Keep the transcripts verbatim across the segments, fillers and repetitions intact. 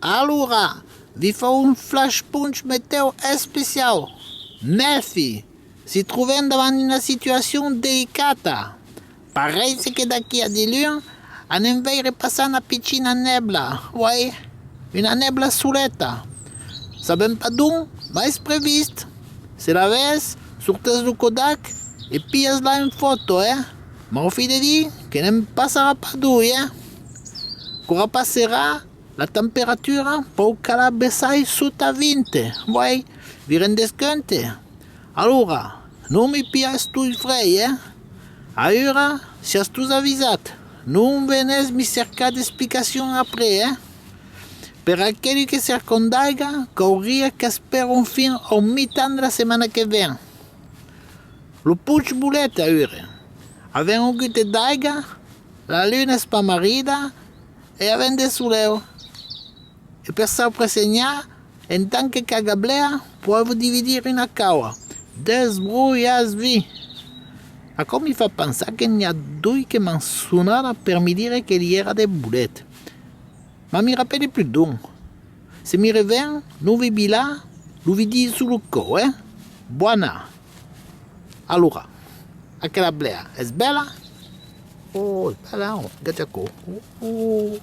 Alora, vi fau un flash punch metèu especiau. Mèfi, si trobem davant una situacion delicata. Pareisse que d'aquí a diluns anem veire passar una pichina nèbla, uèi, una nèbla soleta. Sabem pas d'ont, mas es previst. Se la ves, sortes lo Kodak e pilhas-la en fòto, eh? M'aufide dir que ne'n passarà pas doi, eh? Quora passarà, la temperatura pòu calar bessai sota vint, uèi, vi rendes compte? Alora, non mi pilhatz toi frei, eh? Aüra, siatz tots avisats, non venetz mi cercar d'explicacion après, eh? Per aqueli que cercon d'aiga, cauria qu'esperon fin au mitan de la setmana que ven. Lo puig bolet aüra. Avèm un gute d'aiga, la luna es pas marrida e avèm de soleu. E per s'apresenhar, en tant que cagablèa, pòu dividir una caua. Desbrolhatz-vi! Aquò mi fa pensar que n'i a doi que m'an sonada per mi dire que li èra de bolet. Mas mi rapèli plus d'ont. Se mi reven, non vi bilar, lo vi disi sul còp, eh? Bòna! Alora, aquela blèa es bèla? Oh, es bèla, oh, gatz aquò. Oh, oh,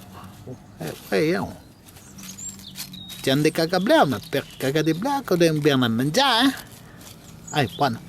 oh, eh, eh, oh. Tian de cagar blèa, mas per cagar de blèa, cau de ben a manjar, eh? Ai, bòna.